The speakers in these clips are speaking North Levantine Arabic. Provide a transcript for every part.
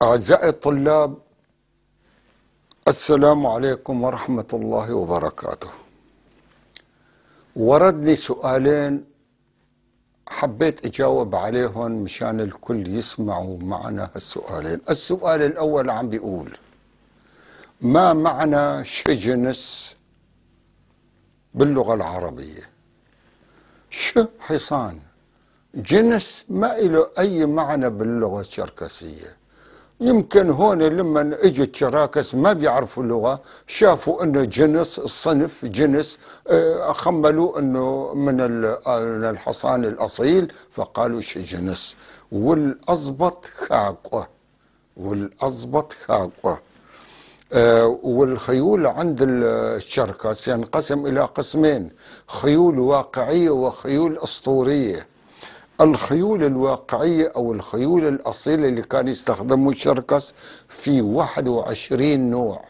أعزائي الطلاب، السلام عليكم ورحمة الله وبركاته. وردني سؤالين حبيت أجاوب عليهم مشان الكل يسمعوا معنا هالسؤالين. السؤال الأول عم بيقول: ما معنى شجنس باللغة العربية؟ ش حصان، جنس ما له أي معنى باللغة الشركسية. يمكن هون لما اجوا الشراكس ما بيعرفوا اللغة، شافوا انه جنس الصنف جنس، خملوا انه من الحصان الاصيل فقالوا شجنس. والازبط خاقوة، والازبط خاقوة. والخيول عند الشركس ينقسم الى قسمين: خيول واقعية وخيول اسطورية. الخيول الواقعية أو الخيول الأصيلة اللي كان يستخدموا الشركس في 21 نوع،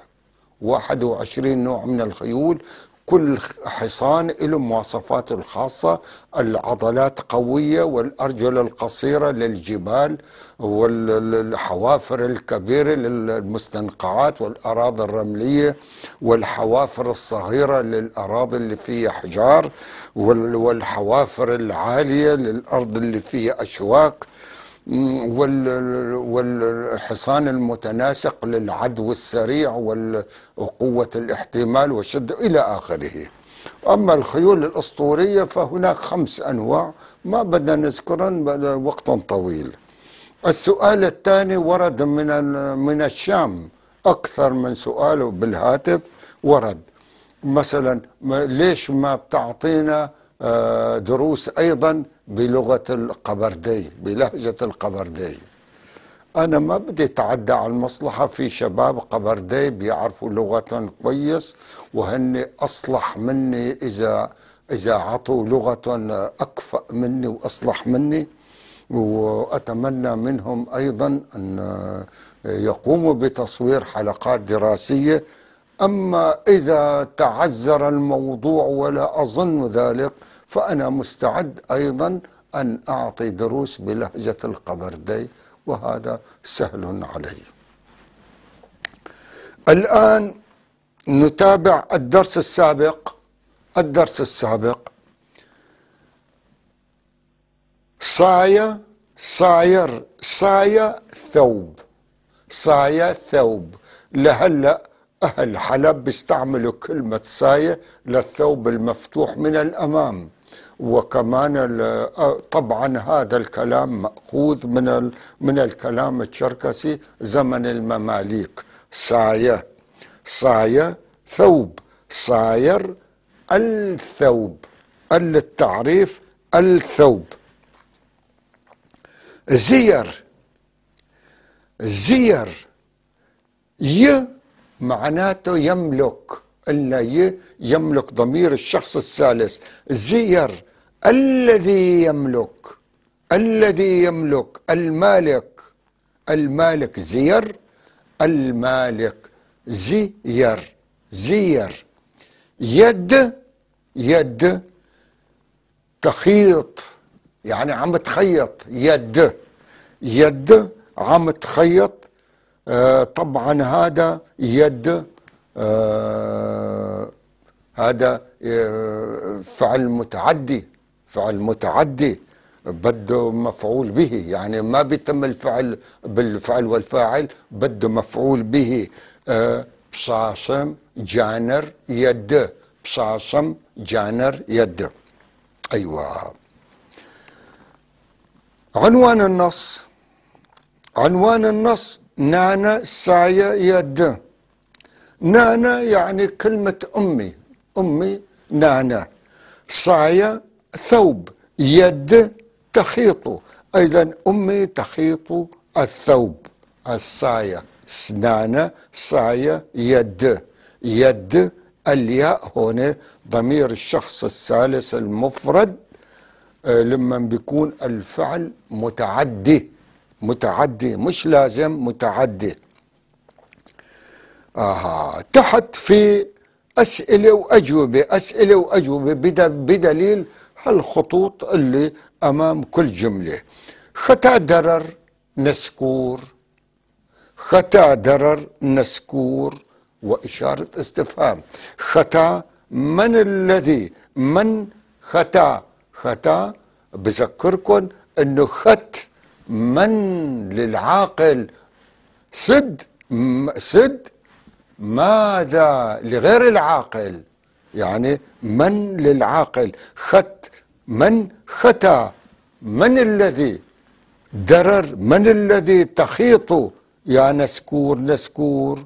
21 نوع من الخيول. كل حصان له مواصفاته الخاصة، العضلات قوية والأرجل القصيرة للجبال والحوافر الكبيرة للمستنقعات والأراضي الرملية، والحوافر الصغيرة للأراضي اللي فيها حجار، والحوافر العالية للأرض اللي فيها أشواك، والحصان المتناسق للعدو السريع وقوة الاحتمال والشد إلى آخره. أما الخيول الأسطورية فهناك 5 أنواع ما بدنا نذكرهم وقت طويل. السؤال الثاني ورد من الشام، أكثر من سؤال بالهاتف ورد، مثلا ليش ما بتعطينا دروس أيضا بلغة القبردي، بلهجة القبردي؟ أنا ما بدي أتعدى على المصلحة، في شباب قبردي بيعرفوا لغة كويس وهن أصلح مني، إذا عطوا لغة أكفأ مني وأصلح مني، وأتمنى منهم أيضا أن يقوموا بتصوير حلقات دراسية. أما إذا تعذر الموضوع ولا أظن ذلك، فأنا مستعد أيضا أن أعطي دروس بلهجة القبردي، وهذا سهل علي. الآن نتابع الدرس السابق. الدرس السابق صايا صاير صايا ثوب، صايا ثوب. لهلأ أهل حلب بيستعملوا كلمة صاية للثوب المفتوح من الأمام، وكمان طبعا هذا الكلام مأخوذ من الكلام الشركسي زمن المماليك. صاية صاية ثوب، صاير الثوب، التعريف الثوب. زير زير ي معناته يملك، إلا يملك ضمير الشخص الثالث. زير الذي يملك، الذي يملك، المالك، المالك، زير المالك، زير زير. يد يد تخيط، يعني عم تخيط، يد يد عم تخيط. طبعا هذا يد، هذا فعل متعدي، فعل متعدي بده مفعول به، يعني ما بيتم الفعل بالفعل والفاعل، بده مفعول به. بصاصم جانر يد، بصاصم جانر يد. أيوة. عنوان النص، عنوان النص نانا سايا يد. نانا يعني كلمة أمي، أمي نانا. سايا ثوب، يد تخيط، أيضا أمي تخيط الثوب. السايا نانا سايا يد، يد الياء هنا ضمير الشخص الثالث المفرد، لما بيكون الفعل متعدي، متعدي مش لازم متعدي. تحت في أسئلة وأجوبة، أسئلة وأجوبة بدليل هالخطوط اللي أمام كل جملة. ختا درر نسكور، ختا درر نسكور وإشارة استفهام. ختا من الذي، من ختا، ختا بذكركم انه خت من للعاقل، سد سد ماذا لغير العاقل، يعني من للعاقل، خت من ختا، من الذي درر، من الذي تخيط يا نسكور نسكور،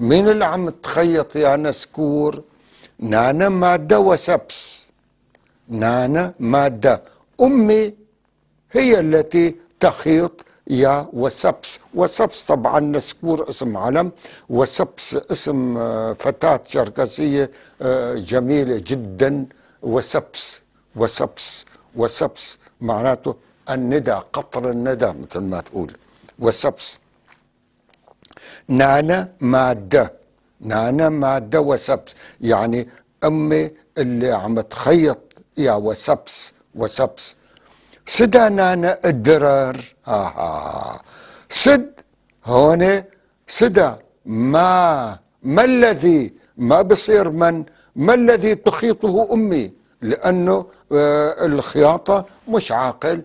مين اللي عم تخيط يا نسكور؟ نانا مادة وسبس، نانا مادة، أمي هي التي تخيط يا وسبس. وسبس طبعا نسكور اسم علم، وسبس اسم فتاة شركسية جميلة جدا. وسبس وسبس وسبس معناته الندى، قطر الندى مثل ما تقول. وسبس نانا مادة، نانا مادة وسبس، يعني أمي اللي عم تخيط يا وسبس وسبس. سدا نانا الدرر، سد هون سدا ما الذي، ما بصير من، ما الذي تخيطه أمي، لأنه الخياطة مش عاقل،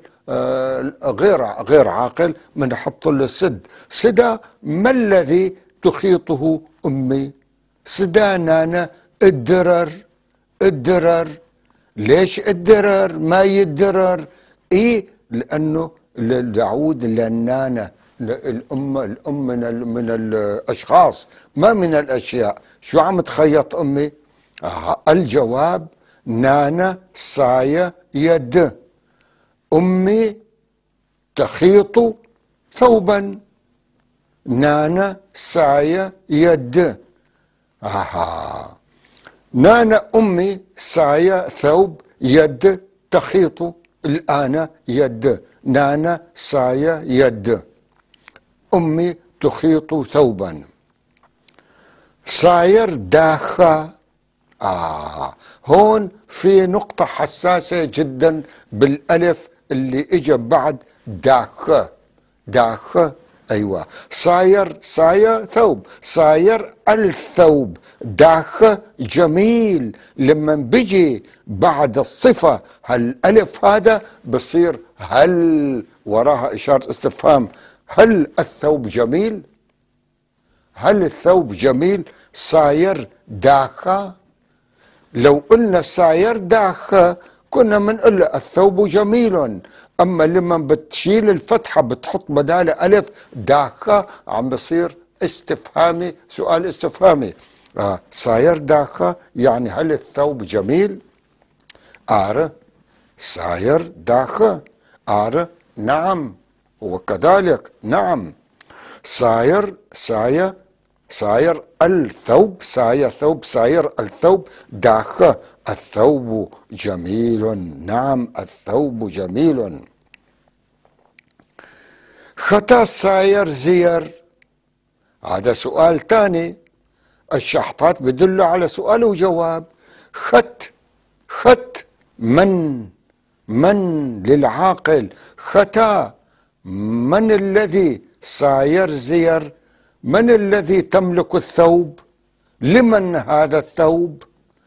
غير عاقل، بنحط له سد. سدا ما الذي تخيطه أمي؟ سدا نانا الدرر، الدرر. ليش الدرر ما يدرر؟ إيه لأنه يعود للنانة، الأم، الأم من الأشخاص ما من الأشياء. شو عم تخيط أمي؟ الجواب نانا سايا يد، أمي تخيط ثوبا، نانا سايا يد. نانا أمي سايا ثوب، يد تخيط، الآن يد، نانا سايا يد، أمي تخيط ثوبا. صاير داخا، هون في نقطة حساسة جدا بالألف اللي إجا بعد داخا، داخا، أيوة. صاير سايا ثوب، صاير الثوب، داخ جميل. لما بيجي بعد الصفة هالألف هذا بصير هل، وراها إشارة استفهام، هل الثوب جميل؟ هل الثوب جميل؟ صاير داخا. لو قلنا صاير داخا كنا بنقول الثوب جميل، أما لما بتشيل الفتحة بتحط بدالها ألف داخا عم بصير استفهامي، سؤال استفهامي. صاير داخا يعني هل الثوب جميل؟ آر صاير داخا، آر نعم، وكذلك نعم. صاير سايا، صاير الثوب، سايا ثوب، صاير الثوب، داخ الثوب جميل، نعم الثوب جميل. خطا صاير زير، هذا سؤال ثاني. الشحطات بدلوا على سؤال وجواب. خت، خت من، من للعاقل، ختا من الذي صاير زير، من الذي تملك الثوب، لمن هذا الثوب؟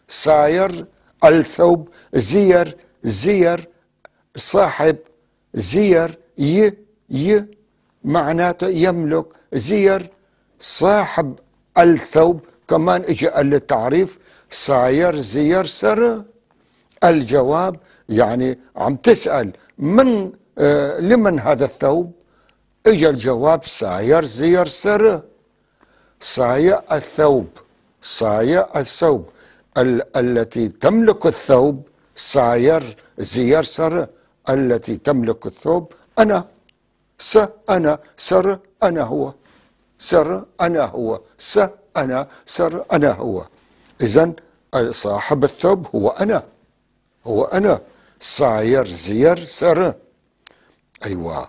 صاير الثوب، زير، زير صاحب، زير ي ي معناته يملك، زير صاحب الثوب، كمان اجى التعريف صاير زير سر. الجواب يعني عم تسأل من لمن هذا الثوب؟ اجى الجواب صاير زير سر، صاير الثوب، صاير الثوب، التي تملك الثوب صاير زير سر، التي تملك الثوب أنا، س أنا، سر أنا هو، سر أنا هو، س أنا، سر أنا هو. إذن صاحب الثوب هو أنا، هو أنا، صاير زير سر. أيوة.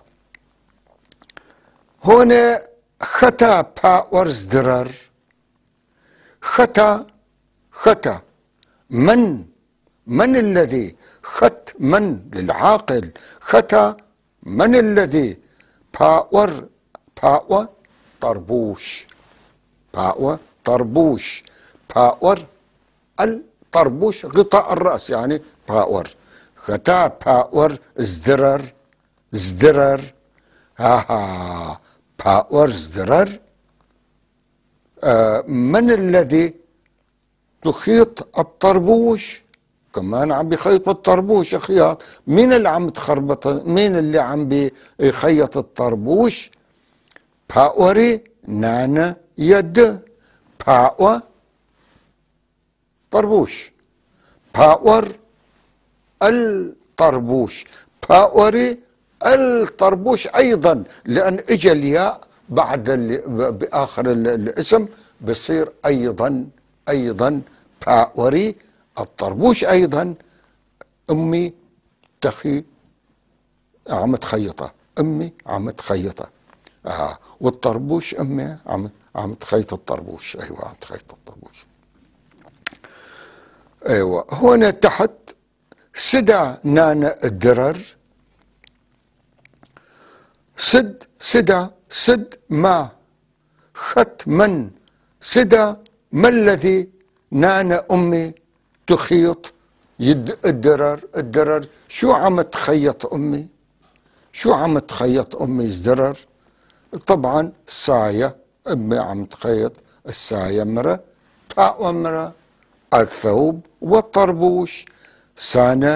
هنا خطا باورز درر، خطا، خطا من، من الذي، خط من للعاقل، خطا من الذي، باور، باور الطربوش. باء طربوش، باور الطربوش غطاء الرأس يعني باور. ختا باور ازدرر، ازدرر، ها باور ازدرر. من الذي تخيط الطربوش؟ كمان عم بيخيط الطربوش خياط. مين اللي عم تخربط؟ مين اللي عم بيخيط الطربوش؟ باوري نانا يد. باو طربوش، باور الطربوش، باوري الطربوش أيضا، لأن إجا الياء بعد بآخر الاسم بصير أيضا، أيضا باوري الطربوش أيضا. أمي تخي عم تخيطه، أمي عم تخيطه. والطربوش أمي عم تخيط الطربوش. أيوة عم تخيط الطربوش. أيوة هنا تحت سدى نانا الدرر، سد سدى سد ما خت من سدى، ما الذي نانا أمي تخيط يد الدرر، الدرر شو عم تخيط أمي؟ شو عم تخيط أمي الدرر؟ طبعا الساية، أمي عم تخيط الساية مرة، باء مرة، الثوب والطربوش. سانا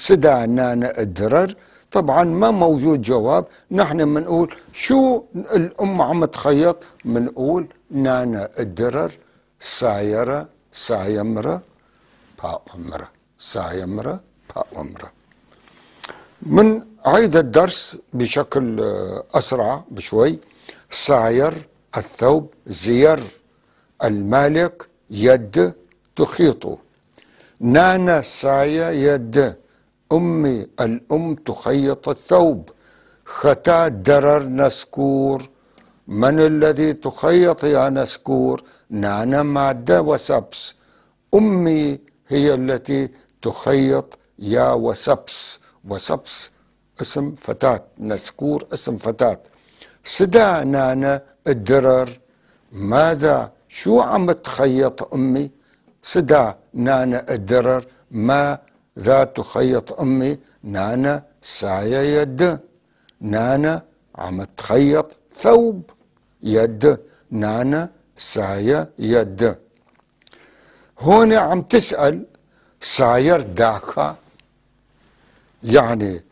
سدى نانا الدرر. طبعا ما موجود جواب، نحن بنقول شو الأم عم تخيط؟ بنقول نانا الدرر سايرة سايمرة باء مرة، سايمرة باء مرة. من عيد الدرس بشكل أسرع بشوي. ساير الثوب زير المالك يد تخيطه. نانا سايا يد أمي الأم تخيط الثوب. ختا درر نسكور، من الذي تخيط يا نسكور؟ نانا مادة وسبس، أمي هي التي تخيط يا وسبس. وسبس اسم فتاة، نسكور اسم فتاة. سدا نانا الدرر، ماذا شو عم تخيط أمي؟ سدا نانا الدرر، ماذا تخيط أمي؟ نانا سايا يد، نانا عم تخيط ثوب يد، نانا سايا يد. هون عم تسأل ساير داخا، يعني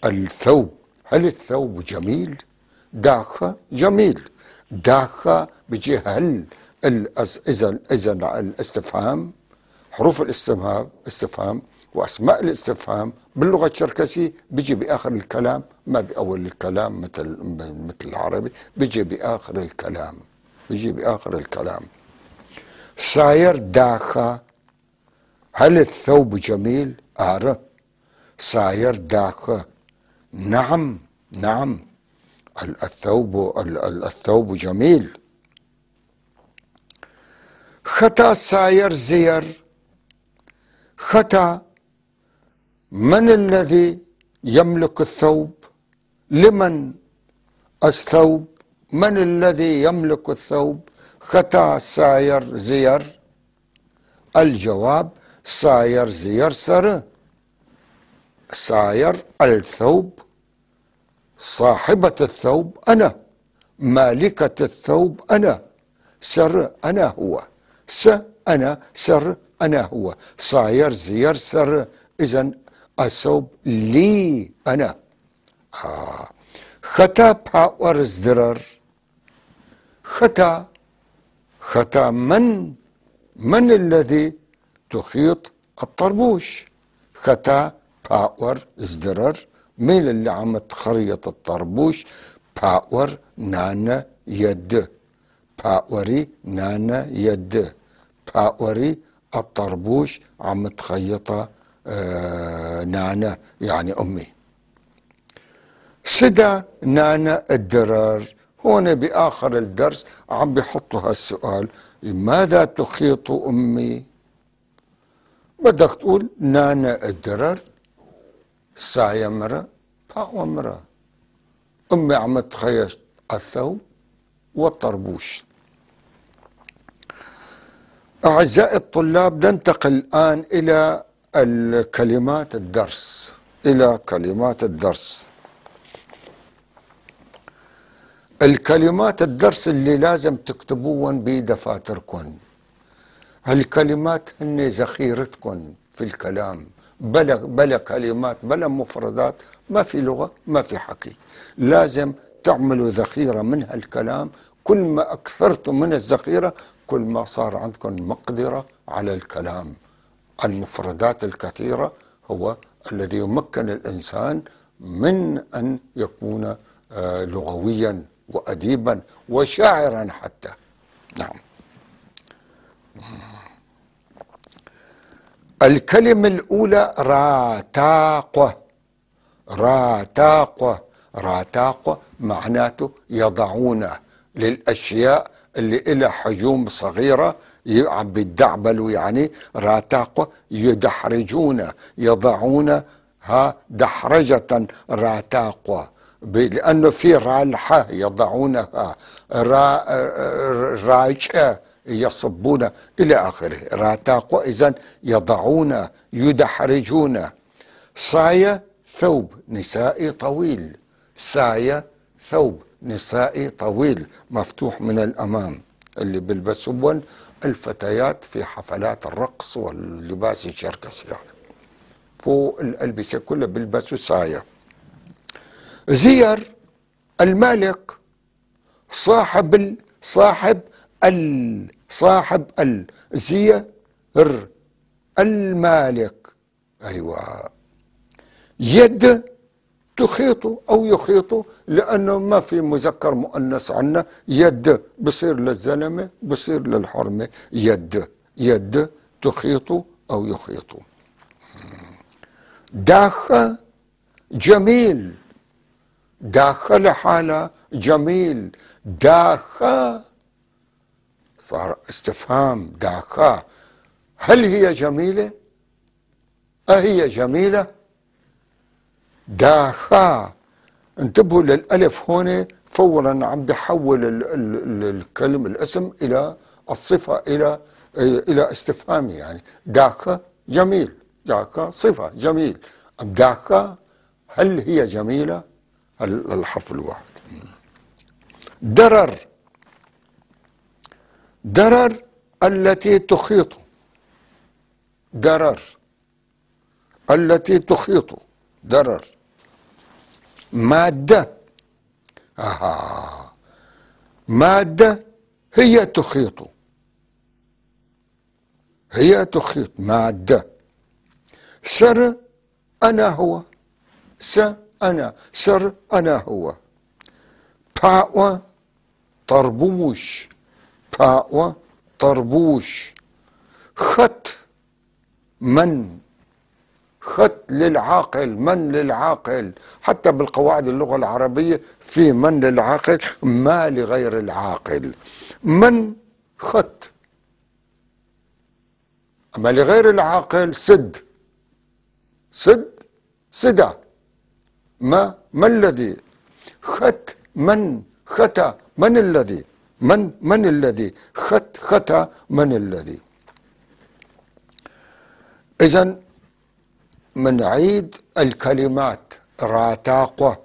الثوب، هل الثوب جميل؟ داخا جميل. داخا بيجي هل إذا الاستفهام، حروف الاستفهام استفهام وأسماء الاستفهام باللغة الشركسية بيجي بآخر الكلام، ما بأول الكلام مثل العربي، بيجي بآخر الكلام، بيجي بآخر الكلام. ساير داخا، هل الثوب جميل؟ أعرف. ساير داخا، نعم نعم الثوب الثوب جميل. ختا ساير زير، ختا من الذي يملك الثوب؟ لمن الثوب؟ من الذي يملك الثوب؟ ختا ساير زير، الجواب ساير زير سر، ساير الثوب، صاحبة الثوب أنا، مالكة الثوب أنا، سر أنا هو، س أنا، سر أنا هو، صاير زير سر، إذن الثوب لي أنا. ختا باور زدرر، ختا ختا من الذي تخيط الطربوش؟ ختا باور زدرر، مين اللي عم تخريط الطربوش؟ باور نانا يد، باوري نانا يد، باوري الطربوش عم تخيطه نانا يعني أمي. سدا نانا الدرر، هون بآخر الدرس عم بيحطوا هالسؤال، ماذا تخيط أمي؟ بدك تقول نانا الدرر سايمرة باومرة، أمي عم تخيط الثوب والطربوش. أعزائي الطلاب، ننتقل الآن إلى الكلمات الدرس، إلى كلمات الدرس. الكلمات الدرس اللي لازم تكتبوهم بدفاتركم. هالكلمات هن ذخيرتكم في الكلام، بلا كلمات بلا مفردات ما في لغة ما في حكي. لازم تعملوا ذخيرة من هالكلام، كل ما أكثرتوا من الذخيرة كل ما صار عندكم مقدرة على الكلام. المفردات الكثيرة هو الذي يمكن الإنسان من أن يكون لغويا وأديبا وشاعرا حتى. نعم. الكلمة الأولى راتاقة. راتاقة، راتاقة معناته يضعون للأشياء اللي إلها حجوم صغيرة عم بيدعبلوا، يعني راتاقة يدحرجون، يضعونها دحرجة راتاقة، لأنه في رالحة يضعونها، راجة يصبون إلى آخره. راتاقة إذن يضعون يدحرجون. صاية ثوب نسائي طويل، ساية ثوب نسائي طويل مفتوح من الأمام اللي بيلبسوه الفتيات في حفلات الرقص واللباس الشركسي، يعني فوق الألبسة كلها بيلبسوا ساية. زير المالك، صاحب ال صاحب ال صاحب ال زير المالك. أيوة. يد تخيط أو يخيط، لأنه ما في مذكر مؤنث عنا. يد بصير للزلمة بصير للحرمة. يد، يد تخيط أو يخيط. داخ جميل، داخ لحالة جميل، داخ صار استفهام. داخ هل هي جميلة؟ أهي جميلة؟ داخا، انتبهوا للألف هون، فورا عم بحول الكلمة الاسم إلى الصفة، إلى استفهامي. يعني داخا جميل، داخا صفة جميل، داخا هل هي جميلة؟ الحرف الواحد. درر، درر التي تخيط، درر التي تخيط، درر. مادة، مادة هي تخيط، هي تخيط مادة. سر أنا هو، س أنا، سر أنا هو. باء طربوش، باء طربوش. خط من، خط للعاقل، من للعاقل. حتى بالقواعد اللغة العربية في من للعاقل، ما لغير العاقل. من خط، أما لغير العاقل سد، سد سدى. ما الذي خط؟ من خطأ، من الذي، من الذي خط، خطأ، من الذي. إذن منعيد الكلمات. راتاقة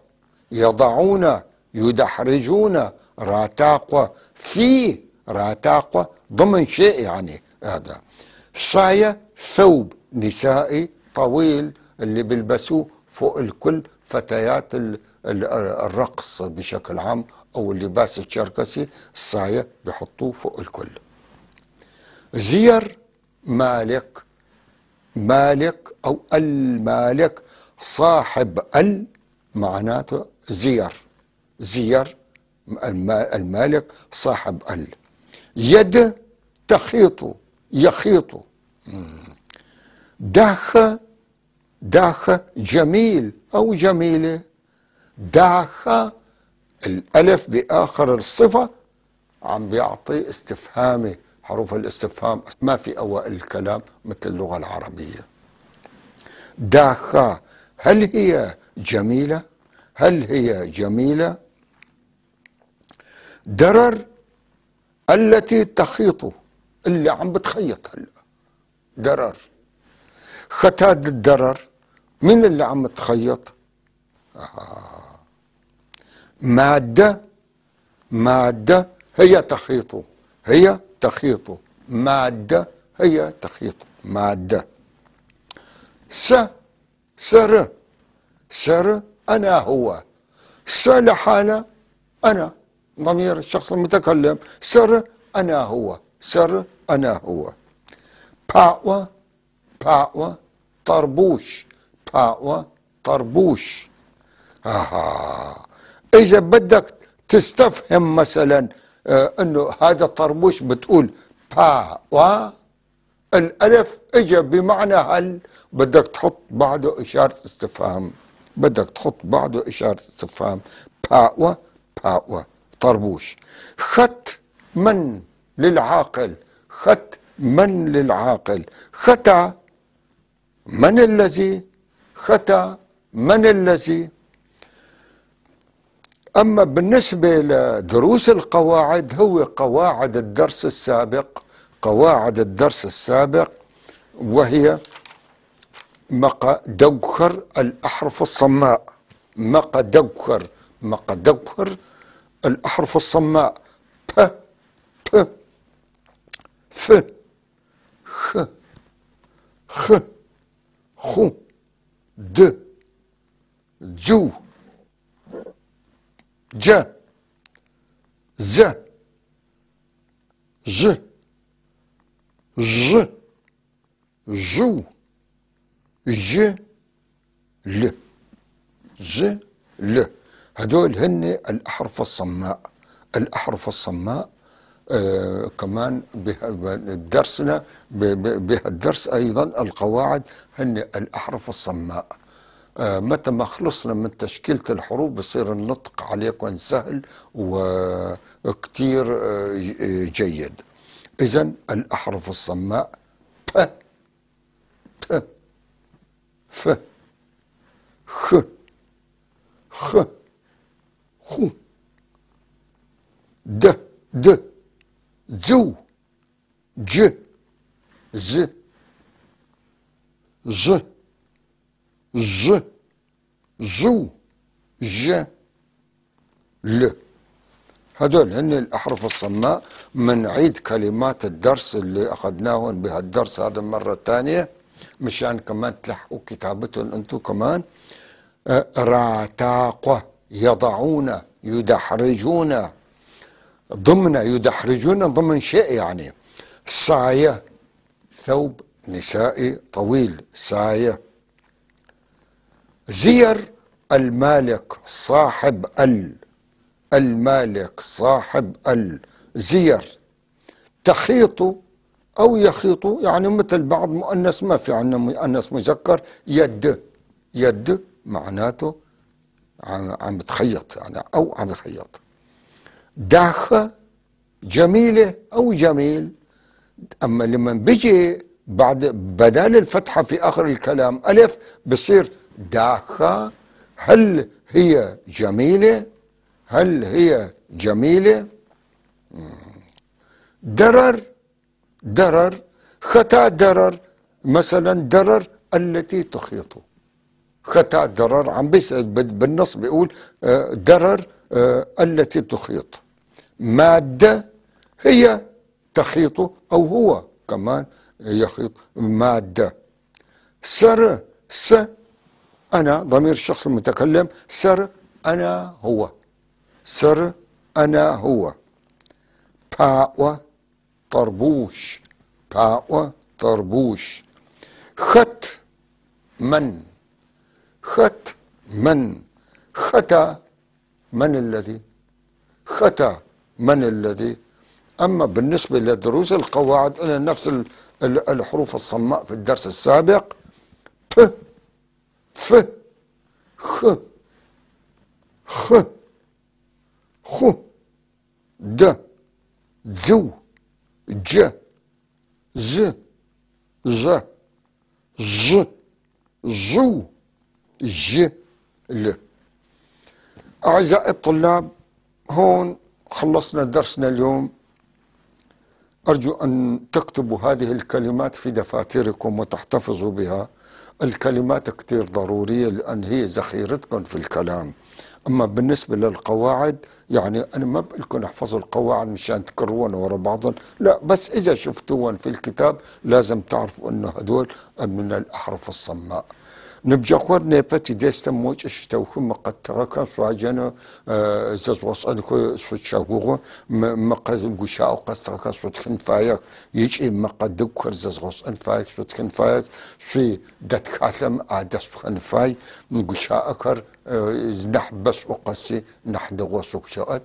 يضعون يدحرجون، راتاقة في، راتاقة ضمن شيء، يعني هذا. صاية ثوب نسائي طويل اللي بيلبسوه فوق الكل فتيات الرقص بشكل عام أو اللباس الشركسي، الصاية بحطوه فوق الكل. زير مالك، مالك أو المالك، صاحب ال معناته زير، زير المالك صاحب ال. يد تخيط يخيط. داخ، داخ جميل أو جميلة. داخ الألف بآخر الصفة عم بيعطي استفهامي، حروف الاستفهام ما في أوائل الكلام مثل اللغة العربية. داخا هل هي جميلة؟ هل هي جميلة؟ درر التي تخيط، اللي عم بتخيط هلا درر. ختاد الدرر، مين اللي عم تخيط؟ مادة، مادة هي تخيط، هي تخيط، مادة هي تخيط، مادة. س سر، سر أنا هو، س لحالة أنا، ضمير الشخص المتكلم، سر أنا هو، سر أنا هو. باوة، باوة طربوش، باوة طربوش. إذا بدك تستفهم مثلا أنه هذا طربوش، بتقول باوة، الألف إجا بمعنى هل، بدك تحط بعده إشارة استفهام، بدك تحط بعده إشارة استفهام. باوة، باوة طربوش. خت من للعاقل، خت من للعاقل، ختا من الذي، ختا من الذي. أما بالنسبة لدروس القواعد، هو قواعد الدرس السابق، قواعد الدرس السابق، وهي مقدوخر الأحرف الصماء، مقدوخر، مقدوخر الأحرف الصماء، ب ب ف خ خ خو د جو ج ز ج ج جو ج ل ج ل. هدول هن الأحرف الصماء. الأحرف الصماء كمان بدرسنا بهالدرس أيضا القواعد هن الأحرف الصماء. متى ما خلصنا من تشكيلة الحروف بصير النطق عليكم سهل وكتير جيد. إذن الأحرف الصماء ب ب ف خ خ خو د د زو ج ز ج ج جو ج ل. هدول هن الأحرف الصماء. منعيد كلمات الدرس اللي أخذناهم بهالدرس هذا مرة ثانية مشان كمان تلحقوا كتابتهم أنتم كمان. راتاقة يضعون، يدحرجون، ضمن، يدحرجون ضمن شيء يعني. ساية ثوب نسائي طويل، ساية. زير المالك صاحب ال، المالك صاحب ال، زير. تخيط أو يخيط، يعني مثل بعض مؤنث، ما في عندنا مؤنث مذكر. يد، يد معناته عم تخيط يعني، أو عم يخيط. داخة جميلة أو جميل. أما لما بيجي بعد بدال الفتحة في آخر الكلام ألف بصير داخة. هل هي جميلة؟ هل هي جميلة؟ درر، درر، ختا درر، مثلا درر التي تخيط. ختا درر عم بيسأل بالنص بيقول درر التي تخيط. مادة هي تخيط أو هو كمان يخيط، مادة. سر، س أنا ضمير الشخص المتكلم، سر أنا هو، سر أنا هو. باوة طربوش، باوة طربوش. خت من، خت من، ختا من الذي، ختا من الذي. أما بالنسبة لدروس القواعد قلنا نفس الحروف الصماء في الدرس السابق، ب ف خ خ خ د زو ج ز ج ج جو ج ل. أعزائي الطلاب، هون خلصنا درسنا اليوم. أرجو أن تكتبوا هذه الكلمات في دفاتركم وتحتفظوا بها. الكلمات كتير ضرورية لأن هي ذخيرتكم في الكلام. أما بالنسبة للقواعد، يعني أنا ما بقول لكم احفظوا القواعد مشان تكروهم ورا بعضهم، لا، بس إذا شفتوهم في الكتاب لازم تعرفوا أنه هدول من الأحرف الصماء. Ныбджэгъухэр, непэ тидесэ мокӏэ щытэухы, мы къэттыгъэхэр шъуаджэнэу зэжъугъэшӏэнхэу шъутщэгугъы, мы гущыӏэу къэстыгъэхэр шъутхын фаех, ыкӏи мэкъэ дэгухэр зэзгъэшӏэн фаех, шъутхын фаех, шъуи дэтхалъэм адэшъухэн фай, гущыӏэхэр нахь бэшӏо къэси нахь дэгъоу шъугущыӏэт.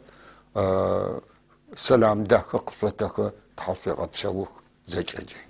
Сэлам дахэ къышъотэхы, тхьашъуегъэпсэух зэкӏэджи.